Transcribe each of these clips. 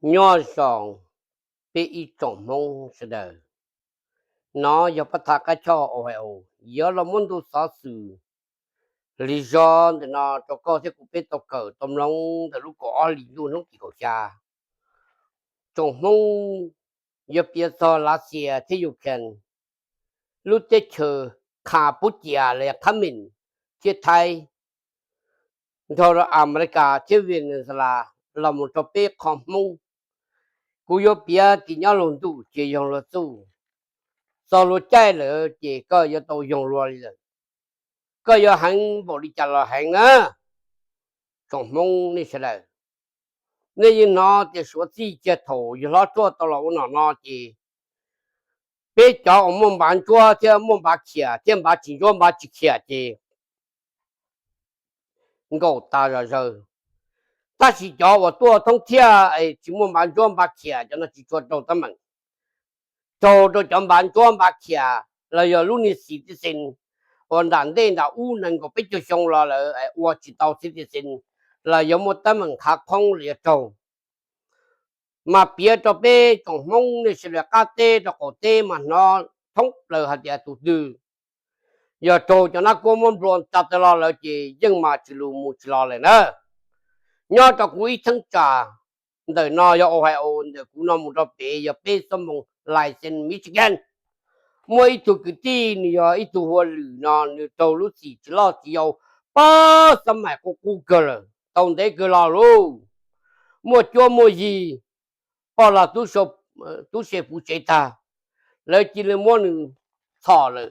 Nyob zoo peb ib tsoom Hmoob sawv daws. No yog pab thaj qab choj Ohio, yuav los muab ntu xov xwm li zog ntawm no rau koj thiab kuv peb tau kawm tau mloog ntawm lub kaum ob hlis ntuj hnub tim kaum xya. Tsoom Hmoob yuav piav txog Lav Xias thiab Ukraine, lub teb chaws qha pub cias los yog qhab meem thiab Thaib, nrog rau Amelikas thiab Venezuela los mus rau peb qhov Hmoob. Kuv yuav piav tim nyob luag ntuj ces yoog luag txuj, txog luag caij lawm ces koj yuav tau yoog luag li lawm. Koj yuav heev npaum li cas los heev na. Tsoom Hmoob nej sawv daws, nej yeej hnov tias suav txij kiag thaum yawg hlob Tshuaj tau los ua nom no ces peb cov uas muaj npav ntsuab thiab muaj npav khiam thiab npav tsis ntsuab npav tsis khiam ces nkaum tas zom zaws. Tab sis cov uas tuaj thoob thiab tsis muaj npav ntsuab npav khiam cov no tsis tshua raug teeb meem. Raug rau cov npav ntsuab npav khiam los yog lub niag xis tij xees uas nram ntej nram ub nees nkaum peb caug xyoo los lawm ua tsis tau xis tij xees los yog muaj teeb meem khav qhoob los yog raug. Mas piav rau peb tsoom Hmoob nej sawv daws qab teb rau qaum teb mas hnov thoob plaws hais tias tus twg yog raug cov nab kuab muab nplua tsa taw los lawm ces yeej mas tsis lus mus tsis los lawm na. Nyob rau kuv ib theeb tsam ntawm no yog Ohio, ntawm kuv no mus rau pem yog peb xuab moos Lansing, Michigan. Muaj ib tug kwv tij nws yog ib tug hua lwm no nws raug lub txim tsis loj tsis yau pab xab maim qub qub kawg lawm tau ntev kawg los lauj. Muaj cuab muaj yig, poj lag tub se puv tsev tag, lawv cia li muab nws txhom lawm.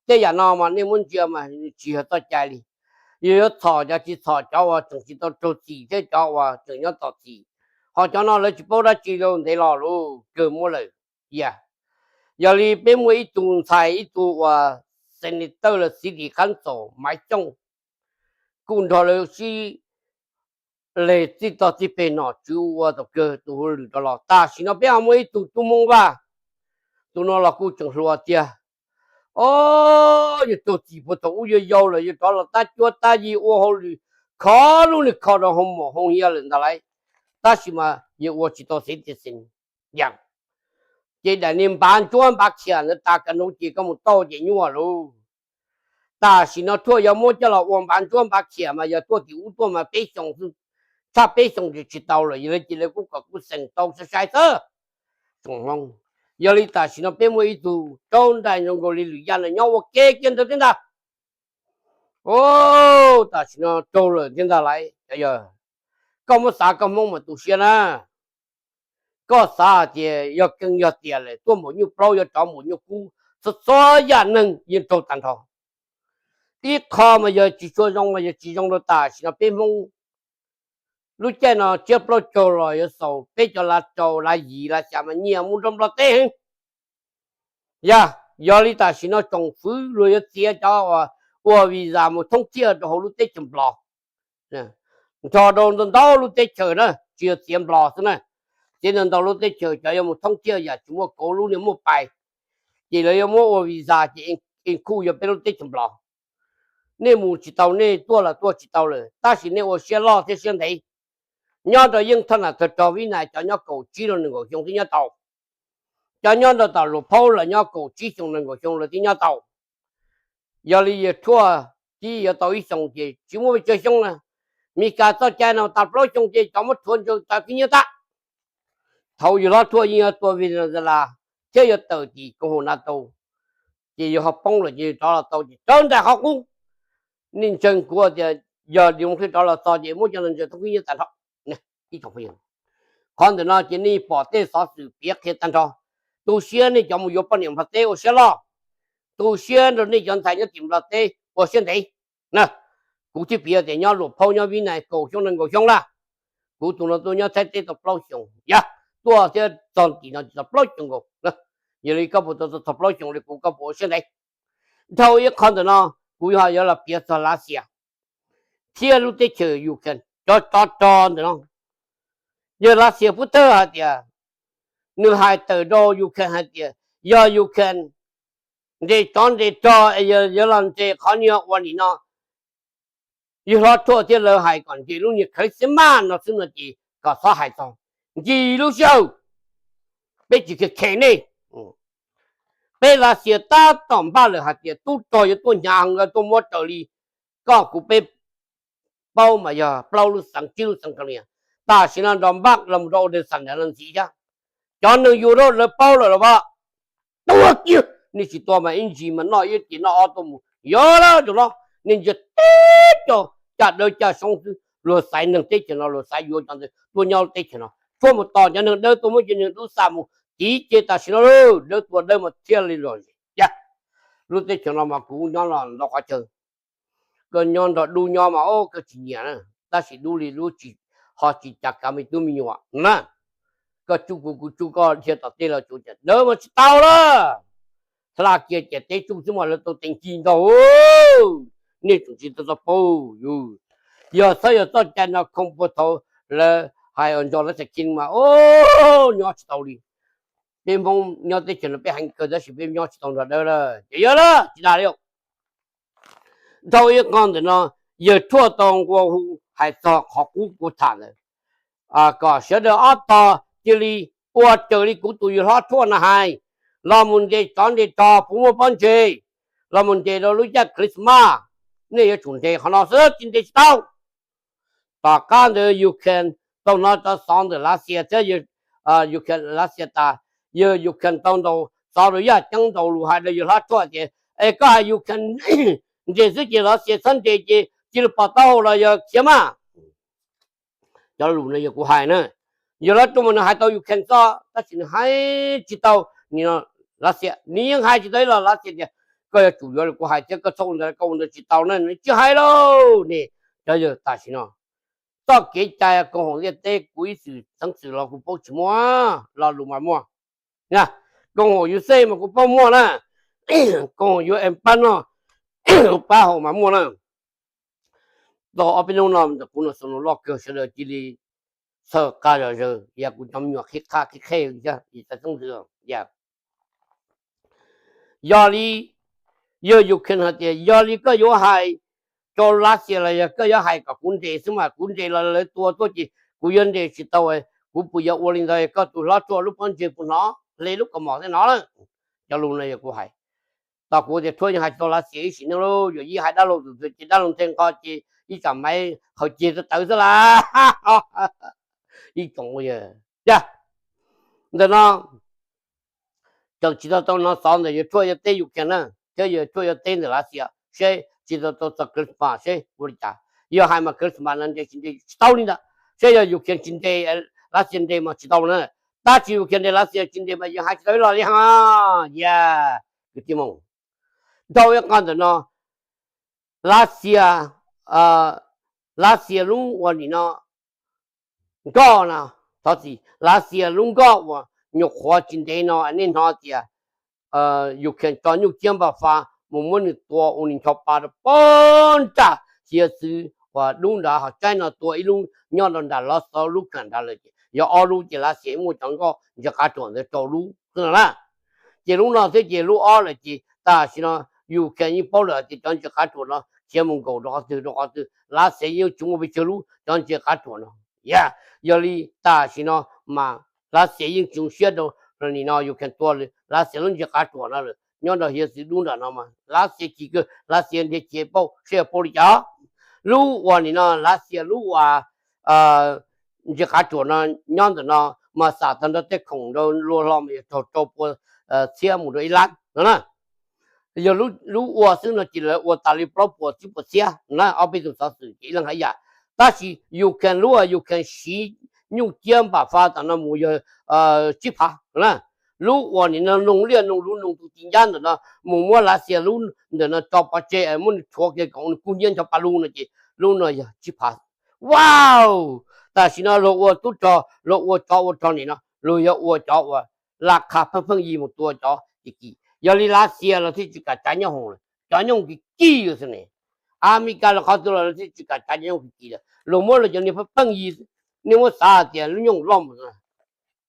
Tej yam no mas nej muab ntsia mas nws tsis yog txoj cai li. Yog yuav txhom cov tsis txhom cov uas tseem tsis tau raug txim thiab cov uas tseem nyob tom txim, ho cov no lawv tsis paub dab tsi rau ntev los lauj, kawg muab lawm. Yog, yog li peb muaj ib tug ntxhais ib tug uas senator los xib tis qab ntxaum Maiv Xyooj kuj nrog lawv sib leg txij tog txij peg nom tswv ua tau kawg tus hauj lwm rov los. Tam sim no peb ho muaj ib tug tub Hmoob Vaj, tus no los kuj tseem hluas tiag. O, yog raug txim puag thaum ub yau yau lawm yog rov los tab cuab tab yig ua hauj lwm khov lub niag kho rau hoo maum hoo hiab lawm ntag lauj. Tab sis mas yog ua tsis tau xib tij xees. Ces daim niag npav ntsuab npav khiam ntawd tas kas nuv ces koj mus tauj ces nyuaj lauj. Tam sim no Tshuaj yuav muab coj los ua npav ntsuab npav khiam mas yog tuaj tim ub tuaj mas peb xyoos, tshaj peb xyoos ces tsis tau lawm, yog li ces lawv kuj kom kuj xeem tau sai sai xwb. Tsoom Hmoob, yog li tam sim no peb muaj ib tug raug nraim zoo nkaus li lwm yam no nyob ua ke kiag ntawd thiab ntag. O, tam sim no raug lawm thiab ntag lauj. Yog koj muab xav koj Hmoob mas tu siab na. Koj xav hais tias yog keej yog tiag lawm tuaj npaum nyuj plaub yuav rov npaum nyuj kub, txhua txhua yam neeg yeej raug tag nrho. Ib qho mas yog tsis tshua zoo mas yog tsis zoo rau tam sim no peb Hmoob. Lub caij no tsiab plaub caug los yuav xaus, peb cov lav rau lav yim lav xya mas nyiam mus rau Nplog teb heev. Yog, yog li tam sim no tsoom fwv luag yuav txiav cov uas ua visa mus thoob thiaj rau hauv lub teb chaws Nplog, nrog rau ntau ntau lub teb chaws na, tsis yog txiav Nplog xwb na, txiav ntau ntau lub teb chaws cov yuav mus thoob thiaj yam tsis muaj kauv lub niag muaj pais, ces lawv yuav muab ua visa ces nkhuj yog peb lub teb chaws Nplog. Nej mus tsis tau, nej tuaj los tuaj tsis tau lawm, tab sis nej ua siab loj thiab siab ntev. Nyob rau yeej thoj nam thawj rog Vib Nais cov nyob kaum tsib rau nees nkaum xyoo twb nyob tau. Cov nyob rau tom Luas Phaub los nyob kaum tsib xyoo nees nkaum xyoo lawv twb nyob tau. Yog li yawg Tshuaj tib yuav tau ib xyoos ces tsis muaj pes tsawg xyoo na. Mes Kas txoj cai no tas plaub xyoo ces cov muab rhuav ntsaws tas kwv nyiaj tag. Thaum yawg hlob Tshuaj yeej yuav tua Venezuela thiab yuav tawm tim koom haum NATO, ces yawg ho poob lawm ces rov los tau ces raug nraim qhov qub. Nej ntseeg kuv tias yog Democrat rov los txog ces muab cov no ntsaws thoob kwv nyiaj tag nrho. Qhov ntawm no ces nej pom tej xov xwm piav qhia tag nrho. Tu siab nej cov mus yuav poj niam Nplog teb ua siab loj. Tu siab rau nej cov ntxhais nyob tim Nplog teb ua siab ntev na. Kuv thiaj piav tias nyob Luas Phaub nyob Vib Nais kaum xyoo nees nkaum xyoo lawm. Kuv tus no tuaj nyob Thaib teb tau plaub xyoos, yog tuaj thiab txog tim no tsis tau plaub xyoos nkaus. Yog li koj puas tau txog plaub xyoos li kuv, koj puas ua siab ntev? Dhau ib qho ntawm no, kuv ho yuav los piav txog Lav Xias thiab lub teb chaws Ukraine, cov tsov rog ntawm no. Yawg Lav Xias pub tawg hais tias, nws hais tawm rau Ukraine hais tias yog Ukraine nres tsov nres rog es yog yuav los nres qhov niag ua nim no, yawg hlob Tshuaj thiab lawv hais kom nres lub niag khawv xeeb maj no xwb no ces kom txhob hais txog. ncig lub sij hawm, peb tsis kheev kheev nej. Peb Lav Xias tab tom npaj lawm hais tias tub rog yuav tuaj hnyav heev, tuaj muab raws li koj kuv peb paub mas yog plaub lub xeev tsib lub xeev kav lias. Tam sim no nrog npaj los rau Odesa ntawd los ntxiv thiab. Cov neeg Europe lawv paub lawm los as, tuag kiag, nej tsis tua mas ib ntsis mas noj ib tis noj ob tuaj mus. Yog lawm rau no, nej ntsia teb cov caj dawb caj soob xwb, luag xaiv neeg teb chaws no, luag xaiv yuav cov ntawd tuaj nyob teb chaws no, tshuab mus tos cov neeg dawb tuaj muab cov neeg dub xa mus. Tiv ces tam sim no dawb tua dawb mas thiaj li los zem. Lub teb chaws no mas kuv nyob los ntau qhov chaw, koj nyob nrog dub nyob mas koj tsis nyiam na, tab sis dub li dub tsis, ho tsis cas kav me tub me nyuam na. Koj tsuj kuv kuv tsuj koj dhia tom tej los tsuas cas dawb mas tsis tau lawm. Hla kiag ces teb tsuj xwb mas lawv tau teev ci ntau. Nej tseem tsis tau txog paub yus, yog txhob yog txoj cai no khoo puag thaum lawv hais ua nrog lawv txhais kis mas nyob tsis tau li. Peb Hmoob nyob teb chaws no peb heev kawg tab sis peb nyob tsis tau nrog dawb lawm ces yog lawm tsis dag li. Dhau ib qho ntawm no, yawg Thuaj tau nqua hu hais txog qhov qub kuv tham ntawd, kom sawv daws ob tog cia li ua raws li kuv tus yawg hlob Thuaj no hais, los mus ntes tsov ntes rog puas muaj pob ntseg, los mus ntes rau lub caij Christmas, nej yuav tsum ntes qhov no xwb tsis ntes tsis tau. Tom qab ntawd Ukraine tau hnov cov xov ntawm Lav Xias thiab Ukraine, Lav Xias tas, yawg Ukraine tau ntaus xov rau yaj ceeb ntaus lus hais rau yawg hlob Thuaj tias, es koj hais Ukraine ntes xwb ces Lav Xias txhob ntes ces cia li pom taub hau los yog khiav mas. Cov lus no yog kuv hais na, yawg hlob Thuaj mas nws hais tau Ukraine txoj tab sis nws hais tsis tau nim no Lav Xias, nws yeej hais tsis tau ib los Lav Xias tias, koj yuav tsum yuav li kuv hais thiab koj txhob ua ntawd koj ua ntawd tsis tau na, nws tsis hais lauj ne. Cov yawg tam sim no txoj kev cai koom haum ntiaj teb kuv ib txwm xeeb txwm los kuv paub tsis muaj, lo lus mas muaj. Koom haum U S mas kuv paub muaj na, koom haum U S pab noj pab haus mas muaj na. Tau ob peb hnub no ntawm kuv no xaus lus loj kawg sawv daws cia li txhawj qa zom zaws, yog kuv cov me nyuam qhib qhab qhib qhej li thiab ib txwm xeeb ntxwv. Yog li, yawg Ukraine hais tias yog li koj yuav hais rau Lav Xias los yog koj yuav hais kom kuv nres xwb mas kuv nres los lawv tua tuaj ces kuv yuav nres tsis tau, kuv puas yuav ua li ntawd, koj tus hlob Thuaj lub pob ntseg puas hnov, hle lub kaus mom thiab hnov lawm. Cov lus no yog kuv hais. Tos kuv tias Thuaj yeej hais tsis tau Lav Xias ib sim neej lauj, yuav yij hais dab laug tus twg ces dab laug nthe nqho ces ib tsam maiv haus ceg tawv tawv xwb las. Ib tsoom yawg, ntawm no tseem tsis tau tau hnov xov ntawm yawg Thuaj yuav teb Ukraine na, thiab yawg Thuaj yuav teb ntawm Lav Xias seb tsis tau tau txog Christmas seb ua li cas. Yog hais mas Christmas no nres tsis nres tsis tau li ntawd, seb yog Ukraine tsis nres, Lav Xias nres mas tsis tau na. Tab sis Ukraine nres Lav Xias tsis nres mas yawg hais tsis tau ib los li hos. Yog kwv tij Hmoob, dhau ib qho ntawm no, Lav Xias, Lav Xias lub uas nim no nkoj no, thov txim, Lav Xias lub nkoj uas nyuam qhuav tsis ntev no nej hnov tias Ukraine tso nyuj ciab npam fas mus muab nws tua ua nws ncho pa rau pog nrag hiav txwv uas dub nrad, ho tsaib no tua ib lub nyob rau nram Lov Xov lub kawm nrad lawm ces yog ob lub ces Lav Xias muaj cov nkoj ntsia qav ruam ntawd rau lub xwb no na. Ces lub no thiab ces lub ob lawm ces tam sim no Ukraine yeej paub lawm tias cov ntsia qav ruam no khiav mus nkaum rau qhov twg rau qhov twg, Lav Xias yeej tsis muaj pes tsawg lub cov ntsia qav ruam no. Yog li tam sim no mas Lav Xias yeej tsis zoo siab rau nim no Ukraine tua Lav Xias lub ntsia qav ruam no lawm nyob rau hiav txwv dub nram no mas Lav Xias chim kawg, Lav Xias nrhiav cev pauj seb yog pauj li cas. Lub uas nim no Lav Xias lub uas ntsia qav ruam no nyob ntawm no mas xam tag nrho tej khoom rau luag hlo mas yog raug rau pua txhiab mus rau ib lab no na. Yog lub ua xwb no ces lawv ua tas li plaub puas tsib puas txhiab na, ob peb tus xov xwm ces ib leeg hais ib yam. Tab sis Ukraine lub uas Ukraine siv nyuj ciab npam fas tam no mus yog tsib phav na. Lub uas nim no noog liaj noog luv noog tus ci ncab ntawm no mus muab Lav Xias lub ntawm no tso pov tseg, muab nws rhuav kiag kom nws kub hnyiab ncho pa lug no ces lub no yog tsib phav. Wow, tam sim no luag ua tub rog, luag ua tsov ua rog nim no luag yog ua cov uas laj qha pheej pheej yi mus tua cov kim kim. Yog li Lav Xias los thiaj tsis kam tsav nyooj hoom lawm, cov nyooj kim kim xwb ne. Amelikas los qhov twg los lawv thiaj tsis kam tsav cov nyooj kim kim lawm, luag muab luag cov niag pheej pheej yi. Nej muab xav hais tias lub nyooj loj mus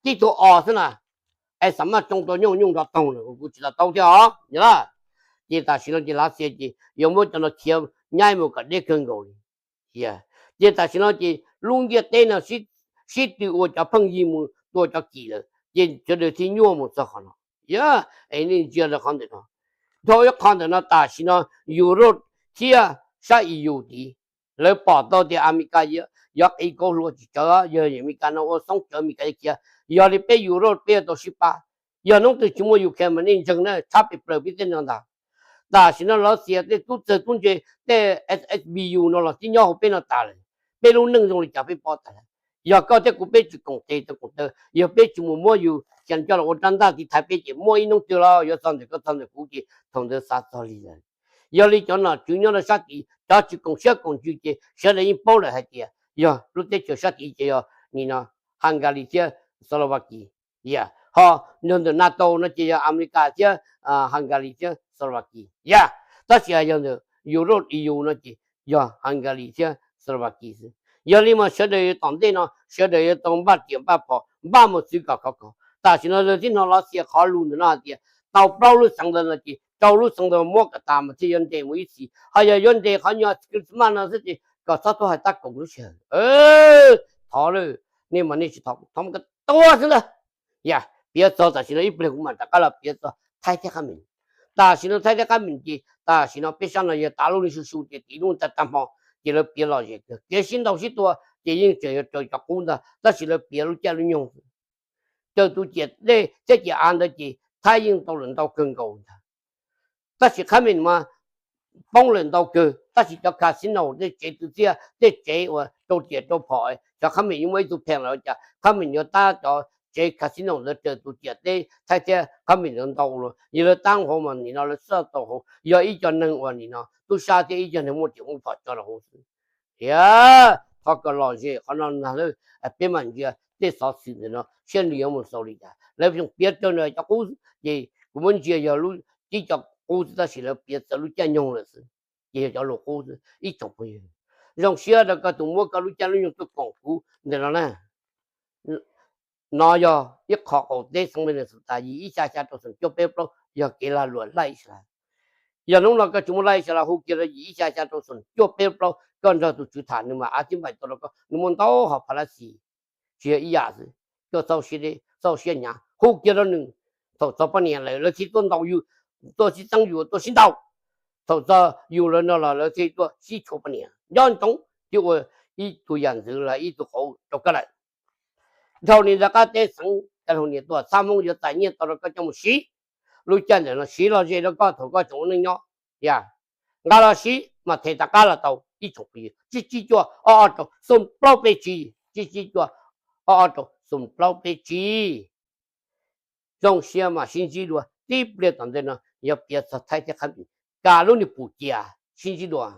tib tug os xwb na, es xam maj tsoo tau nyooj nyooj nrov toog lawm kuv tsis to taub thiab os. Ces tam sim no ces Lav Xias ces yuav muab cov no khiav nyaib mus kom deb kawg nkaus li. Ces tam sim no ces lub ntiaj teb no sib sib tw ua cov pheej yig mus tua cov kim lawm, ces sawv daws thiaj nyuaj mus txog qhov no. Yog es nej ntsia rau qhov ntawm no, dhau ib qho ntawm no tam sim no Europe thiab sab E U tid, lawv pom tau tias Amelikas yog qhov kaus hluas tsis tsawv, yog Amelikas no ua xoob tsawv Amelikas yuav khiav, yog li peb Europe peb yuav tau sib pab. Yog hnub twg tsis muaj Ukraine mas nej ntseeg na, tshab pes plaws peb tej no ntag. Tam sim no Lav Xias tej tub txawg tub ntse, tej S S B U no los twb nyob hauv peb no tas lawm, peb lub neej zoo li cas peb paub tas lawm. Yog koj thiab kuv peb tsis koom tes koom taw, yog peb tsis mus muab yus xyas coj los ua rab ntaj tiv thaiv peb ces muaj ib hnub twg los yuav txog ntawm koj txog ntawm kuv ces thaum ntawd xav txog li lawm. Yog li cov nom tswv nyob rau sab tid, cov tsis koom siab koom ntsws ces sawv daws yeej paub lawm hais tias yog lub teb chaws sab tid ces yog nim no Hungary thiab Slovakia. Yog ho yog ntawm NATO no ces yog Amelikas thiab Hungary thiab Slovakia. Yog, tab sis yog ntawm Europe E U no ces yog Hungary thiab Slovakia xwb. Yog li mas sawv daws tom ntej no sawv daws yuav tau npaj riam npaj phom npaj mus txwv kom khov kho. Tam sim no lawv thiaj hnov Lav Xias qhov lus ntawm no hais tias tau plaub lub xeev ntawd no ces rau lub xeev ntawd muab kom tas mas thiaj yuav nres mus ib txhis, ho yog yuav nres qhov nyuag Christmas no xwb ces kom txhob tuaj hais tab kaum lub sij hawm. Thov lawm, nej mas nej tsis thov, thov mus kom tuag xwb ntag. Yog piav txog tam sim no ib pliag kuv mam rov qab los piav txog Thaib thiab Qhab Meem. Tam sim no Thaib thiab Qhab Meem ces tam sim no peb sab no yog tav lub neej su su ces tiv lub tag tag hmo ces lawv piav lom zem kawg, kev sib ntaus sib tua ces yeej tseem yuav raws cov qub ntag, tab sis lawv piav lub caij lub nyoog, raws tus ciam teb thiab ciam av ntawd ces Thaib yeej tau lawm ntau kawg nkaus ntag. Tab sis Qhab Meem mas poob lawm ntau kawg, tab sis cov casino tej tsev twv txiaj tej tsev uas rau riam rau phom, cov Qhab Meem yeej muaj ib tug pheej lawm, cas Qhab Meem yuav tab cov tsev casino ntawd raws tus ciam teb Thaib thiab Qhab Meem ntawd ntau los yog lawv tab hauv mas nim no lawv xaj tau hauv, yog ib co neeg uas nim no tub sab thiab ib co neeg muaj riam muaj phom tso rau hauv xwb. Thiab thov kom lom zem qhov no na, peb mam ntsia tej xov xwm ntawm no saib nws yuav mus xaus li cas. Lawv tseem piav raws nws cov qub ces kuv muab ntsia yog lub tib co qub xwb, tab sis lawv piav txawv lub caij nyoog lawm xwb, ces yog cov lus qub xwb ib tsoom phooj ywg. Zoo siab rau koj tus muab koj lub caij lub nyoog tuaj koom kuv ntawm no na. No yog ib qho qaum teb xeev Minnesota yim ib xya xya rau xoom cuaj peb plaub yog kev lag luam laij Israel. Yog hnub no koj tsis muaj laij Israel hu kiag rau yim ib xya xya rau xoom cuaj peb plaub, koj nrog tus tswv tham nws mas av tib npaim tau rau koj, nws muaj ntau hom pha lab xis, tsis yog ib yam xwb. Koj txaus siab deb txaus siab hnyav hu kiag rau nws, thaum txog poj niam lawm lawv thiaj tuaj ntaus yus, tuaj sib txeeb yus tuaj sib ntaus. Thaum txog yus lawv no los lawv thiaj tuaj sib tshuam poj niam nco ntsoov thiab ua ib tug yam ntxwv los ib tug qauv rau koj lawm. Dhau li ntawd qab teb xeev cov hluas niam tuaj txhab Hmoob yuav txais nyiaj tau rau koj coj mus siv. Lub caij ntawm no siv lom zem rau koj thaum koj tseem ua neej nyob. Yog nqa los siv mas them rov qab los tau ib tsoom phooj ywg. Tsib tsib cuaj ob ob rau xoom plaub peb tsib, tsib tsib cuaj ob ob rau xoom plaub peb tsib. Zoo siab mas sib ntsib dua, tib pliag tom ntej no yog piav txog Thaib thiab Qhab Meem, kam lub niag pum cia, sib ntsib dua.